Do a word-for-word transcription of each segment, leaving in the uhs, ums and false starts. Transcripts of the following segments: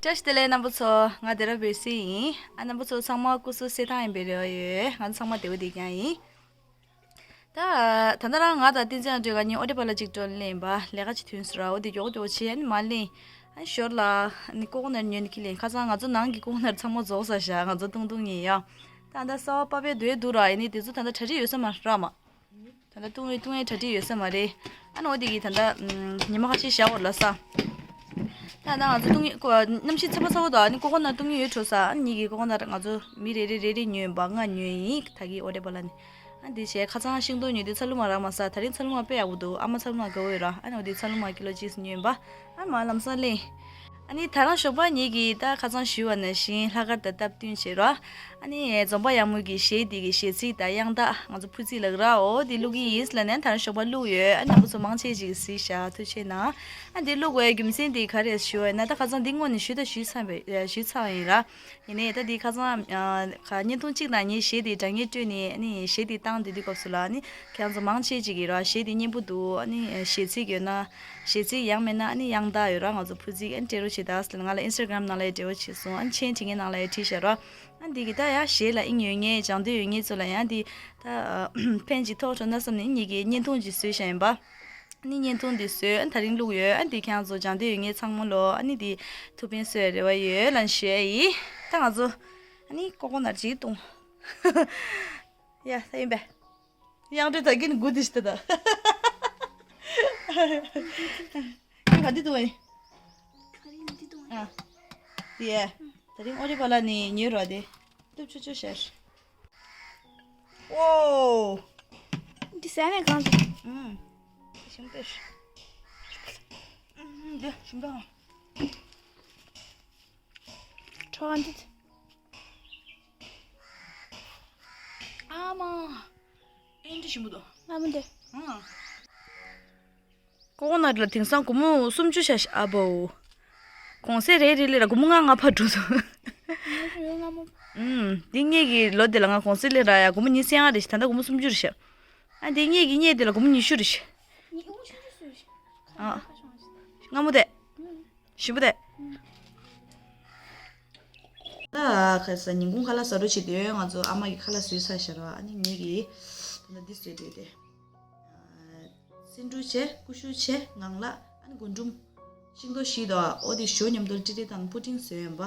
བཀྲ་ཤིས་བདེ་ལེགས་རྣམ་པ་ཚོ། ང་སྡེ་ར་བོད་སྲིད་ཡིན། ཨ་རྣམ་པ་ཚོ་ཚང་མ་སྐུ་གཟུགས་གསལ་ཐང་ཡིན་པའི་རེ་བ་ཡོད། ང་ཚོ་ཚང་མ་བདེ་པོ་བསྡད་ཀྱང་ཡིན། ད་ད་ལྟ་རང་ང་དང་བསྟན་འཛིན་ཨ་འདྲས་ང་གཉིས་ཨོ་ཏེ་པ་ལ་གཅིག་འགྲོ་ལེན་པ་ལས་ཀ་ཅིག་ཐོན་སོང་ར། འོ་དེ་མགྱོགས་མགྱོགས་བྱས་ཨ་ནི་མ་ལེན། ཨ་ནི་ཞོར་ལ་ཨ་ནི་ཀོ་ཀོ་ནཊ་ཉོས་ནས་ཁྱེར་ལེན། ཁ་སང་ང་ཚོ་ནང་གི་ཀོ་ཀོ་ནཊ་ཚང་མ་རྫོགས་ཚར་ཤག་ང་ཚོ་བཏུང་བཏུང་ཡིན་ཡ། ད་ད་གསར་པ་པ་ཕས་འདོད་འདུག་ར། ཡིན་ནའི་དེ་ཚོ་ད་ལྟ་གྲ་སྒྲིག་ཡོད་ས་མ་རེད་མ། ད་ལྟ་བཏུང་བའི་བཏུང་ཡའི་གྲ་སྒྲིག་ཡོད་ས་མ་རེད། ཨ་ནི་འོ་དེ་གིས་ད་ལྟ་ཉི་མ་ཁ་ཤས་བཞག་འོ་ལ་ས། ད་ད་ང་ཚོ་བཏུང་ཡའི་ཀོ་གནམ་གཤིས་ཚ་པོ་ཚ་པོ་དང་ཨ་ནི་ཀོ་ཀོ་ནཊ་བཏུང་ཡའི་ཡོད་འགྲོ་ས། ཨ་ནི་གཉིས་ཀྱི་ཀོ་ཀོ་ནཊ་ང་ཚོ་མི་རེ་རེ་རེ་རེ་ཉོས་ཡིན་པ། ལྔ་ཉོས་ཡིན་ད་གི་ཨོ་ཏེ་པ་ལ་ནས། ཨ་འདི་བྱས་ཁ་སང་ཤིང་ཏོག་ཉོས་དུས་ཚ་ལུ་མ་རག་མ་ས། ད་རིང་ཚ་ལུ་མ་དཔེ་ཡག་པོ་འདུག་ཨ་མ་ཚ་ལུ་མ་དགའ་བོ་ཡོད་ར། ཨ་ནི་འོ་དེ་ཚ་ལུ་མ་ཀི་ལོ་གཅིག་ཉོས་ཡིན་པ། ཨ་མ་ལམ་སང་ལེན། ཨ་ནི་ད་རང་ཞོགས་པ་ཉིད་ཀྱིས་ད་ཁ་སང་ཞུས་པ་ནང་བཞིན་ལྷག་དཀར་དང་སྟབས་བསྟུན་བྱས་ར། ཨ་ནི་འཛོམས་པ་ཡག་མོ་གི་གཞས་འདི་གི་གཞས་ཚིག་དང་དབྱངས་རྟ་ང་ཚོ་ཕུ་ཚིག་ལགས་ར། འོ་དེ་བླུག་གི་ཡིན་ལ་ནས་ད་རང་ཞོགས་པ་བླུག་ཡོད། ཨ་རྣམ་པ་ཚོ་མང་ཆེ་ཅིག་གཟིགས་ཤག་ཐུགས་ཆེ་གནང་། ཨ་འདི་བླུག་དགོས་རྒྱུ་མཚན་འདི་ག་རེ་ཞུ་བ་ན་ད་ཁ་སང་འདི་སྔོན་ནས་ཞུས་ད་ཞུས་ཚར་བས་ཞུས་ཚར་བ་ཡིན་ར། ཡིན་ནའི་ད་འདི་ཁ་སང་ཨ་ཁ་བརྙན་ཐུང་གཅིག་ནང་ངས་གཞས་དེ་སྒྲ་སྙན་སྤྲོད་ནས་ཨ་ནི་གཞས་དེ་བཏང་དེ་དུས་སྐབས་སུ་ལ་ཨ་ནི་ཁྱེད་རང་ཚོ་མང་ཆེ་ཅིག་གིས་ར་གཞས་དེ་སྙན་པོ་འདུག་ཨ་ནི་གཞས་ཚིག་ཡོད་ན་གཞས་ཚིག་ཡང་མེད་ན་ཨ་ནི་དབྱངས་རྟ་ཡོད་ར། ང་ཚོ་ཕུ་ཚིག་ཨ་ནི་སྤྲད་རོགས་བྱེད་ད་ཟེར་ང་ལ་ཨིན་སི་ཊ་གྷ་རམ་ནང་ལ་ཡང་འབྲེལ་བ་བྱས་སོང་། ཨ་ནི་མཆན་བྲིས་མཁན་ནང་ལ་ཡང་བྲིས་བཞག་ར། ཨ་ནི་འདི་གི་ད་ཡང་གཞས་ལ་དབྱིངས་ཡོད་མཁན་སྦྱང་འདོད་ཡོད་མཁན་ཚོ་ལ་ཡང་འདི་ད་ཕན་ཅིག་ཐོགས་འགྲོ་ན་བསམ་ནས་ངེད་ཀྱིས་བརྙན་ཐུང་ཅིག་བཟོས་བཞག་ཡིན་པ། ཨ་ནི་བརྙན་ཐུང་འདི་བཟོས་ཨ་ནི་ད་རིང་བླུགས་ཡོད། ཨ་ནི་འདི་ཁྱེད་རང་ཚོ་སྦྱང་འདོད་ཡོད་མཁན་ཚང་མ་ལོ་ཨ་ནི་འདི་ཐུགས་ཕན་གསོས་རེ་བ་ཡོད་ལབ་ཞུ་ཡ་ཡིན། ད་ང་ཚོ་ཨ་ནི་ཀོ་ཀོ་ནཊ་ཅིག་བཏུང་། ཡ་ད་ཡིན་པས། དབྱངས་སྒྲོལ་ད་གིན་དགུ་འདི་ཞིག་ད་ད། ཁྱོད་ག་འདི་བཏུང་བས། ག་རེ་འདི་བཏུང་བས། ཨ། དེ་ཡ། ད་རིང་ཨོ་རི་བ་ལ་ནི་ཉོས་རོགས་དེ། སྟོབས་ཆུ་ཆུ་ཤར། ཨོ། འདི་ཟས་ནས་གང་འདུག་ཨུམ། ཞིམ་པོ། ཨུམ། འདི་ཞིམ་པོ། ཁྲོ་བ་འདི། ཨ་མ། ཨེ་འདྲ་ཞིམ་པོ་འདུག་ཨ་མ་འདི། ཨང་། ཀོ་ཀོ་ནཊ་ལ་དེང་སང་སྒོར་མོ་སུམ་ཅུ་ཤ་ཤ་ཨ་བོ། གོང་ཚད་རེ་རེ་ལས་ར་སྒོར་མོ་ལྔ་ལྔ་ཕར་འགྲོ་སོང་། ཨུམ། འདི་ངེད་ཀྱི་ལོ་དེ་ལ་ང་གོང་ཚད་ལས་ར་ཡ་སྒོར་མོ་ཉི་ཤུ་རྩ་ལྔ་རེད་ཤག་ད་ལྟ་སྒོར་མོ་སུམ་ཅུ་རེད་ཤག་ཨ་འདི་ངེད་ཀྱི་སྔས་དེ་ལ་སྒོར་མོ་ཉི་ཤུ་རེད་ཤག་ཨ། སྔ་མོ་དེ། ཞིམ་པོ་དེ། ད་ཁ་ས་ཉིན་གུང་ཁ་ལག་ཟ་འགྲོ་བྱེད་དུས་ང་ཚོ་ཨ་མ་གིས་ཁ་ལག་བཟོས་ཚར་ཤག་ར། ཨ་ནི་ངེད་ཀྱིས་ད་ལྟ་འདི་བཟོས་བསྡད་དེ། སེ་འབྲུ་བྱས། ཀུ་ཤུ་བྱས། ངང་ལག་ཨ་ནི་རྒུན་འབྲུམ། ཤིང་ཏོག་བཞི་དང་ཨོ་དེ་ཞོ་མཉམ་དུ་ཀྲིག་ཀྲིག་བཏང་པུ་ཏིང་བཟོས་ཡོད་པ།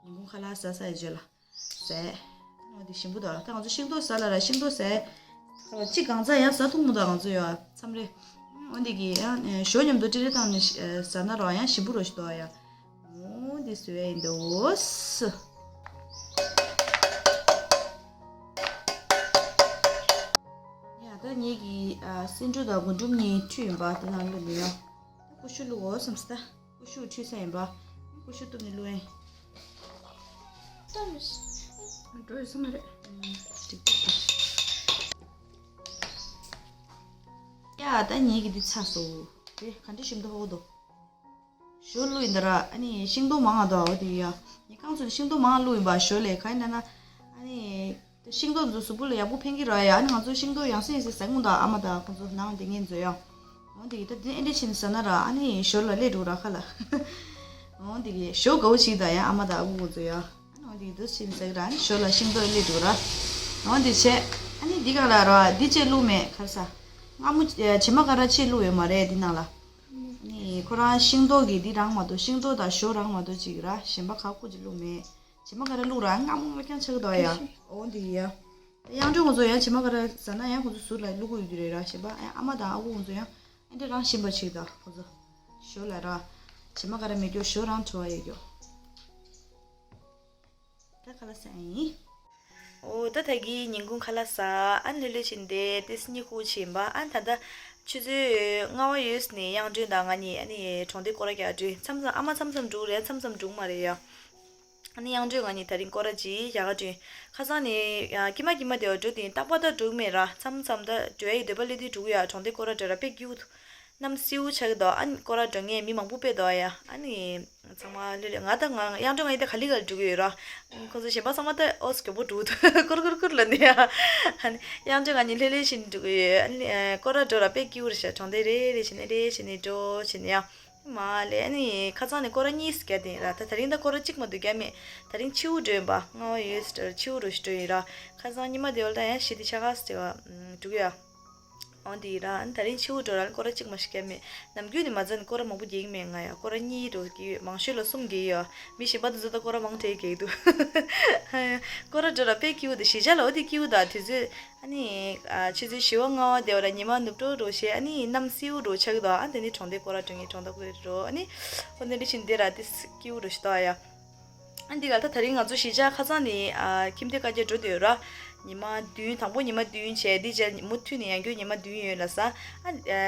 ཉིན་གུང་ཁ་ལག་ཟ་ཚར་ཡི་རྗེས་ལ་ཟས། ཨོ་དེ་ཞིམ་པོ་འདུག་ད་ང་ཚོ་ཤིང་ཏོག་ཟ་ལ་ར་ཤིང་ཏོག་ཟས། གཅིག་གང་ཚ་ཡང་ཟ་ཐུབ་མི་འདུག་ང་ཚོ་ཡ་མཚམས་རེ། ཨོ་འདི་གི་ཡང་ཞོ་མཉམ་དུ་ཀྲིག་ཀྲིག་བཏང་ནས་ཟ་ན་ར་ཡང་ཞིམ་པོ་རོ་ཞིག་འདུག་ཡ། འོ་འདི་བཟོས་ཡིན་འདུག་ཡ་ད་ངེད་ཀྱི་ཨ་སེ་འབྲུ་དང་རྒུན་འབྲུམ་གཉིས་འཁྲུད་ཡིན་པ་དེ་ནང་བླུགས་མི་ཡོང་། ཀུ་ཤུ་བླུགས་འོ་བསམ་སྟེ། ཀུ་ཤུ་འཁྲུད་ས་ཡིན་པ། ཀུ་ཤུ་གཏུབ་ནས་བླུགས་ཡིན། འགྲོ་ཡོད་ས་མ་རེད། ཡ་ད་ངེད་ཀྱི་འདི་ཚར་སོང་། དེ་ག་འདྲ་ཞིམ་དུ་ཧོ་དོ། ཞོ་བླུགས་ཡིན་ད་ར། ཨ་ནི་ཤིང་ཏོག་མང་ང་འདུག་འོ་དེ་ཡ། ངས་རྐང་ཚོད་ཤིང་ཏོག་མང་བླུགས་ཡིན་པ་ཞོ་ལས། ག་ཡིན་ན་ན། ཨ་ནི་ཤིང་ཏོག་ཚོ་གཟུགས་པོ་ལ་ཡག་པོ་ཕན་གྱི་ར་ཡ། ཨ་ནི་ང་ཚོ་ཤིང་ཏོག་ཡང་སེ་ཡང་སེ་ཟ་གི་མི་འདུག་ཨ་མ་དང་ཁོང་ཚོ་ནང་དེ་ངས་བཟོས་ཡ། འོ་དེ་ད་དེ་ཨེ་འདྲ་བྱས་ནས་ཟ་ན་ར་ཨ་ནི་ཞོ་ལ་སླེབས་འགྲོ་ར་ཁ་ལ། འོ་དེ་གི་ཞོ་དགའ་བོ་བྱེད་ད་ཡ་ཨ་མ་དང་ཨ་ཁུ་ཁོང་ཚོ་ཡ། ཨ་ནི་འོ་དེ་གི་འདུག་བྱས་ནས་ཟ་གི་ར་ཨ་ནི་ཞོ་ལ་ཤིང་ཏོག་སླེབས་འགྲོ་ར། འོ་དེ་བྱས། ཨ་ནི་འདི་ག་ལ་ར་འདི་ཅེས་བླུགས་མེད་ཁ་ལ་ས། སྔ་མོ་བྱེ་མ་ཀ་ར་ཅེས་བླུགས་ཡོད་མ་རེད་འདི་ནང་ལ། ནི་ཁོ་རང་ཤིང་ཏོག་གི་འདི་རང་མ་གཏོགས་ཤིང་ཏོག་དང་ཞོ་རང་མ་གཏོགས་ཅིག་ར་གཞན་པ་ག་ཁུ་ཅིག་བླུགས་མེད། བྱེ་མ་ཀ་ར་བླུགས་ར་སྔ་མོ་མ་ཁྱང་ཆགས་འདུག་ཡ། འོ་འདི་ཡ། དབྱངས་སྒྲོན་ཁོང་ཚོ་ཡང་བྱེ་མ་ཀ་ར་ཟ་ན་ཡང་ཁོང་ཚོ་ཟུར་ལ་བླུགས་ཡོད་རྒྱུ་རེད་ར་གཞན་པ་ཨ་མ་དང་ཨ་ཁུ་ཁོང་ཚོ་ཡང་ཨེ་འདྲ་རང་ཞིམ་པ་ཅིག་དང་ཁོང་ཚོ་ཞོ་ལ་ར། བྱེ་མ་ཀ་ར་མེད་རྒྱུ་ཞོ་རང་བྲོ་བ་ཡོད་རྒྱུ། ད་ཁ་ལག་ཟ་ཡིན། འོ་ད་ད་གི་ཉིན་གུང་ཁ་ལག་ཟ། ཨ་ནི་ལྷོད་ལྷོད་བྱས་ཏེ་ཏིས་གཉིད་ཁུག་བྱས་པ། ཨ་ནི་ད་ལྟ་ཆུ་ཚོད་ལྔ་པ་ཡོལ་ནས་དབྱངས་སྒྲོན་དང་ང་གཉིས་ཨ་ནི་གྲོང་སྡེ་སྐོར་ར་རྒྱག་འགྲོ། མཚམས་མཚམས་ཨ་མ་མཚམས་མཚམས་འགྲོ་གི་རེད། མཚམས་མཚམས་འགྲོ་གི་མ་རེད་ཡ། ཨ་ནི་དབྱངས་སྒྲོན་ང་གཉིས་ད་རིང་སྐོར་ར་ཅིག་རྒྱག་ག་འགྲོ། ཁ་སང་ནས་ཡ་ཀྱི་མ་ཀྱི་མ་དེ་བ་འགྲོ་དེ་རྟག་པར་ད་འགྲོ་གི་མེད་ར། མཚམས་མཚམས་ད་འགྲོ་ཡ་ཡི་འདོད་པ་སླེབས་དུས་འགྲོ་གི་ཡ། གྲོང་སྡེ་སྐོར་ར་འགྲོ་ར་དཔེ་སྐྱིད་པོ་འདུག་གནམ་བསིལ་པོ་ཆགས་ཀྱི་འདུག་ཨ་ནི་སྐོར་ར་འགྲོ་མཁན་མི་མང་པོ་དཔེ་འདུག་ཡ། ཨ་ནི་ཚང་མ་ལྷོད་ལྷོད། ང་ད་ང་དབྱངས་སྒྲོན་ང་གཉིས་ད་ག་ལེ་ག་ལེ་འགྲོ་གི་ཡོད་ར། ཁོང་ཚོ་གཞན་པ་ཚང་མ་ད་ཨོ་སྐྱོ་པོ་འདུག་ཀུར་ཀུར་ཀུར་ལ་ནི་ཡ། ཨ་ནི་དབྱངས་སྒྲོན་ང་གཉིས་ལྷོད་ལྷོད་བྱས་ནས་འགྲོ་གི་ཡོད། ཨ་ནི་ཨ་སྐོར་ར་འགྲོ་ར་དཔེ་སྐྱིད་པོ་རེད་ཤག་གྲོང་སྡེ་རེ་རེ་བྱས་ནས་རེ་བྱས་ནས་འགྲོ་བྱས་ནས་ཡ། མ་ལས་ནི་ཁ་སང་ནས་སྐོར་ར་གཉིས་བརྒྱབ་དེ་ར། ད་དེ་རིང་ད་སྐོར་ར་གཅིག་མ་གཏོགས་བརྒྱབ་མེད། དེ་རིང་ཕྱི་དྲོ་འགྲོ་ཡིན་པ། སྔ་བ་ཡོད་ས་ཕྱི་དྲོ་ཞིག་འགྲོ་ཡིན་ར། ཁ་སང་ཉི་མ་དེ་བ་ལ་ད་ཡང་ཞི་བདེ་ཆ་ག་ས་དེ་བ་འགྲོ་གི་ཡ། འོ་དེ་ར། ཨ་ནི་དེ་རིང་ཕྱི་དྲོ་ར་སྐོར་ར་གཅིག་མ་ཞིག་བརྒྱབ་མེད། ནམ་རྒྱུན་ནི་མ་ཚད་ནི་སྐོར་ར་མང་པོ་རྒྱག་གི་མེད། ང་ཡ་སྐོར་ར་གཉིས་འགྲོ་གི་ཡོད། མང་ཤོས་ལ་གསུམ་རྒྱག་གི་ཡོད། མི་གཞན་པ་དེ་ཚོ་ད་སྐོར་ར་མང་དྲགས་རྒྱག་གི་འདུག་སྐོར་ར་འགྲོ་ར་དཔེ་སྐྱིད་པོ་འདུག་གཞིས་ཆགས་ལ་འོ་དེ་སྐྱིད་པོ་འདུག་དུས་ཚོད། ཨ་ནི་ཨ་ཆུ་ཚོད་བཞི་པ་ལྔ་པ་དེ་བ་ལ་ཉི་མ་ནུབ་འགྲོ་འགྲོ་བྱས། ཨ་ནི་གནམ་སེའུ་འགྲོ་ཆགས་གི་འདུག་ཨ་དེ་ནི་གྲོང་སྡེ་སྐོར་ར་འགྲོ་ངེས། གྲོང་སྡེ་སྐོར་ར་འགྲོ། ཨ་ནི་འོ་དེ་འདྲ་བྱས་ནས་དེ་ར་དེ་སྐྱིད་པོ་འགྲོ་ཞིག་འདུག་ཨ་ཡ། ཨ་འདི་ག་ད་དེ་རིང་ང་ཚོ་གཞིས་ཆགས་ཁ་སང་ནི་ཨ་ཁྱིམ་སྡེ་བཀའ་རྒྱ་འགྲོ་འདོད་ར། ཉི་མ་བདུན། དང་པོ་ཉི་མ་བདུན་བྱས། འདི་བྱས་མུ་མཐུད་ནས་ཡང་བསྐྱར་ཉི་མ་བདུན་ཡོད་ལབ་ས། ཨ་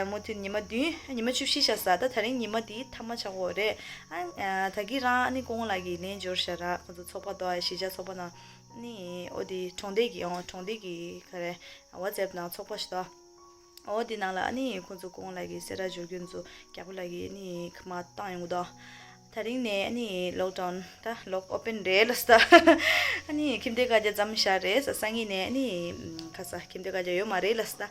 ཨ་མུ་མཐུད་ཉི་མ་བདུན། ཉི་མ་བཅུ་བཞི་ཆགས་ས། ད་དེ་རིང་ཉི་མ་དེའི་མཐའ་མ་ཆགས་ཀྱི་ཡོད་རེད། ཨ་ཨ་ད་གིན་རང་ཨ་ནི་སྐུ་ངོ་ལགས་ཀྱིས་ལན་འབྱོར་ཤག་ར། ཁོང་ཚོ་ཚོགས་པ་དང་གཞིས་ཆགས་ཚོགས་པ་ནང་ནི་འོ་དེ་གྲོང་སྡེ་གི་ཨོ་གྲོང་སྡེ་གི་ག་རེ་ཝ་ཙེབ་ནང་ཚོགས་པ་ཞིག་འདུག་འོ་དེ་ནང་ལ་ཨ་ནི་ཁོང་ཚོ་སྐུ་ངོ་ལགས་ཀྱིས་གསལ་བསྒྲགས་འབྱོར་རྒྱུ་ཚོ། རྒྱལ་པོ་ལགས་ཀྱིས་ཨ་ནི་མར་བཏང་ཡོང་གི་འདུག་དེ་རིང་ནས་ཨ་ནི་ལོག་ཌའོན་ད་ལོག་ཨོ་པན་རེད་ལབ་ས། ཨ་ནི་ཁྱིམ་སྡེ་བཀའ་རྒྱ་མཚམས་བཞག་རེད་ཟེར། སང་ཉིན་ནས་ཨ་ནི་ཁ་ས་ཁྱིམ་སྡེ་བཀའ་རྒྱ་ཡོད་མ་རེད་ལབ་ས།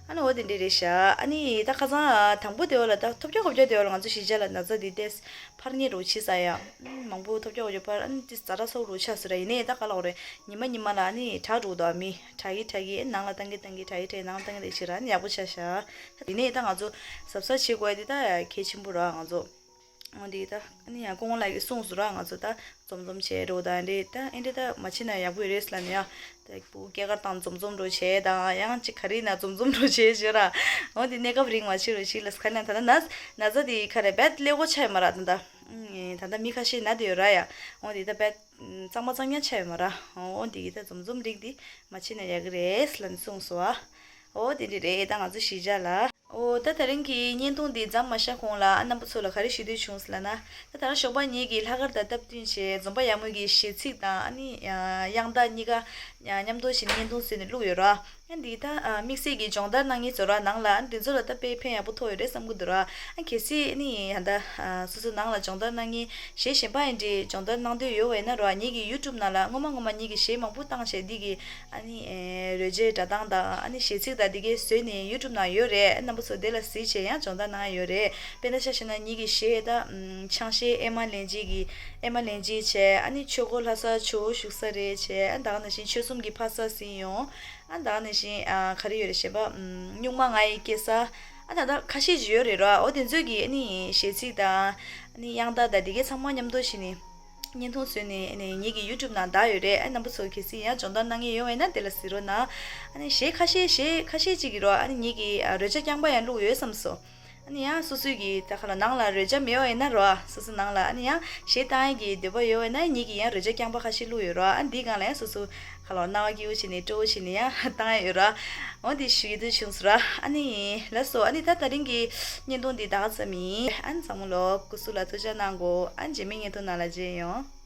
ཨ་ནི་འོ་དེ་འདྲ་རེད་ཤག་ཨ་ནི་ད་ཁ་སང་དང་པོ་དེ་བ་ལ་ད་ཐོལ་རྒྱག་ཁོལ་རྒྱག་དེ་བ་ལ་ང་ཚོ་གཞིས་ཆགས་ལ་ན་ཚ་འདི་ཏོག་ཙམ་འཕར་ཉེན་རུ་ཕྱིན་ས་ཡ། མང་པོ་ཐོལ་རྒྱག་ཁོལ་རྒྱག་འཕར། ཨ་ནི་ཏོག་ཙམ་ཛ་དྲག་སོགས་རུ་ཆགས་སོང་ར། ཡིན་ནའི་ད་ག་ལབ་དགོས་རེད། ཉི་མ་ཉི་མ་ལ་ཨ་ནི་དྲག་འགྲོ་གི་འདུག་མི་དྲག་གིན་དྲག་གིན་ནང་ལ་བཏང་གིན་བཏང་གིན་དྲག་གིན་དྲག་གིན་ནང་ལ་བཏང་གིན་བཏང་གིན་བྱས་ར། ཨ་ནི་ཡག་པོ་ཆགས་ཤག་ཡིན་ནའི་ད་ང་ཚོ་གཟབ་གཟབ་བྱེད་དགོས་ཡ་དེ་ད་གལ་ཆེན་པོ་ར་ང་ཚོ། འོ་འདི་ད་ཨ་ནི་ཡང་སྐུ་ངོ་ལགས་ཀྱིས་གསུངས་སོང་ར། ང་ཚོ་ད་འཛོམས་འཛོམས་བྱེད་རོགས་དང་འདི་ད་ཨེ་འདྲ་ད་མ་བྱེད་ན་ཡག་པོ་ཡོད་རེད་ལབ་ནས་ཡ། ད་བུ་སྐྱེས་སྐར་དང་འཛོམས་འཛོམས་རོགས་བྱེད་དང་ཡང་ཅིག་ག་རེ་ཡིན་ན་འཛོམས་འཛོམས་རོགས་བྱེད་ཞུ་ར། འོ་འདི་གནས་སྐབས་རིང་མ་བྱེད་རོགས་བྱེད་ལ་ཁ་ན་ད་ད་ན་ན་ཚ་འདི་ག་རེ་རྦད་ཀླད་ཀོར་ཆགས་ཡོད་མ་ར། ད་ད་ཨུམ་ད་ད་མི་ཁ་ཤས་ན་དེ་ཡོད་ར་ཡ། འོ་འདི་ད་རྦད་གཙང་མ་གཙང་ཉག་ཆགས་ཡོད་མ་ར། འོ་འདི་གི་ད་འཛོམས་འཛོམས་རིགས་འདི་མ་བྱེད་ན་ཡག་གི་རེད་ལབ་ནས་གསུངས་སོང་ཨ། འོ་དེ་འདྲ་རེད། ད་ང་ཚོ་གཞིས་ཆགས་ལ། འོ་ད་དེ་རིང་གི་བརྙན་ཐུང་འདི་མཚམས་མ་བཞག་གོང་ལ་ཨ་རྣམ་པ་ཚོ་ལ་ག་རེ་ཞུ་འདོད་བྱུང་ཟེར་ལབ་ན། ད་ད་རང་ཞོགས་པ་ངེད་ཀྱིས་ལྷག་དཀར་དང་སྟབས་བསྟུན་བྱས་འཛོམས་པ་ཡག་མོ་གི་གཞས་ཚིག་དང་ཨ་ནི་དབྱངས་རྟ་གཉིས་ཀ་མཉམ་དུ་བྱས་ནས་བརྙན་ཐུང་བཟོས་ནས་བླུགས་ཡོད་ར། ཨ་འདི་ད་དམིགས་བསལ་གྱི་སྦྱོང་བརྡར་གནང་མཁན་ཚོ་ར་ནང་ལ་ཨ་འདི་ཚོ་ལ་ད་དཔེ་ཕན་ཡག་པོ་ཐོགས་ཡོད་རེད་བསམ་གྱི་འདུག་ར། ཨ་གལ་སྲིད་ཨ་ནི་ད་ལྟ་སོ་སོ་ནང་ལ་སྦྱོང་བརྡར་གནང་མཁན་གཞས་གཞན་པ་ཡིན་འདྲ་སྦྱོང་བརྡར་གནང་འདོད་ཡོད་པ་ཡིན་ན་ར། ངེད་ཀྱི་ཡུ་ཊུབ་ནང་ལ་སྔོན་མ་སྔོན་མ་ངེད་ཀྱི་གཞས་མང་པོ་བཏང་བྱས་འདི་གི་ཨ་ནི་ཨེ་རོལ་ཆའི་སྒྲ་གདངས་དང་ཨ་ནི་གཞས་ཚིག་དང་འདི་གའི་བཟོས་ནས་ཡུ་ཊུབ་ནང་ཡོད་རེད། རྣམ་པ་ཚོ་དེ་ལ་གཟིགས་བྱས་ཡང་སྦྱོང་བརྡར་གནང་ཡ་ཡོད་རེད། དཔེར་ན་ཆ་བཞག་ན་ངེད་ཀྱི་གཞས་ད་ཨམ་ཆང་གཞས་ཨེ་མ་ལན་གཅིག་གི་ཨེ་མ་ལན་གཅིག་བྱས། ཨ་ནི་ཆོས་འཁོར་ལྷ་ས་ཇོ་བོ་བཞུགས་ས་རེད་བྱས། ཨ་ད་ག་ནང་བཞིན་ཆོལ་གསུམ་གྱི་ཕ་ས་ཟིན་ཡོང་། ཨ་ད་ག་ནང་བཞིན་ཨ་ག་རེ་ཡོད་རེད་གཞན་པ། ཨམ་སྨྱུག་མ་ང་ཡི་སྐྱེ་ས། ཨ་ད་ད་ཁ་ཤས་ཅིག་ཡོད་རེད་ར། འོ་དེ་ཚོས་ཀྱི་ཨ་ནི་གཞས་ཚིག་དང་ཨ་ནི་དབྱངས་རྟ་དང་འདི་གའི་ཚང་མ་མཉམ་དུ་བྱས་ནས། བརྙན་ཐུང་བཟོས་ནས་ནས་ངེད་ཀྱི་ཡུ་ཊུབ་ནང་བསྡད་ཡོད་རེད། ཨ་རྣམ་པ་ཚོ་གལ་སྲིད་ཡང་སྦྱོང་བརྡར་གནང་མཁན་ཡོད་པ་ཡིན་ན་དེ་ལ་གཟིགས་རོགས་གནང་། ཨ་ནི་གཞས་ཁ་ཤས་གཞས་ཁ་ཤས་ཅིག་གི་རོ་ཨ་ནི་ངེད་ཀྱི་ཨ་རོལ་ཆ་རྐྱང་པ་ཡང་བླུགས་ཡོད་བསམ་སོང་། ཨ་ནི་ཡང་སོ་སོའི་གི་ད་ཁ་ལ་ནང་ལ་རོལ་ཆ་མེད་པ་ཡིན་ན་རོ་སོ་སོ་ནང་ལ་ཨ་ནི་ཡང་གཞས་བཏང་ཡས་ཀྱི་འདོད་པ་ཡོད་པ་ཡིན་ན་ངེད་ཀྱི་ཡང་རོལ་ཆ་རྐྱང་པ་ཁ་ཤས་བླུགས་ཡོད་རོ། ཨ་འདིའི་སྒང་ལ་ཡང་སོ་སོ་ཁ་ལ་སྣང་བ་སྐྱིད་པོ་བྱས་ནས་སྤྲོ་བོ་བྱས་ནས་ཡང་བཏང་ཡས་ཡོད་རོ། འོ་འདི་ཞུ་ཡི་འདུག་བྱུང་སོང་ར། ཨ་ནི་ལགས་སོ། ཨ་ནི་ད་དེ་རིང་གི་བརྙན་ཐུང་འདི་ད་ག་ཙམ་ཡིན། ཨ་ནི་ཚང་མ་ལོ་སྐུ་གཟུགས་ལ་ཐུགས་ཅག་གནང་དགོས། ཨ་ནི་རྗེས་མའི་བརྙན་ཐུང་ནང་ལ་མཇལ་ཡོང་།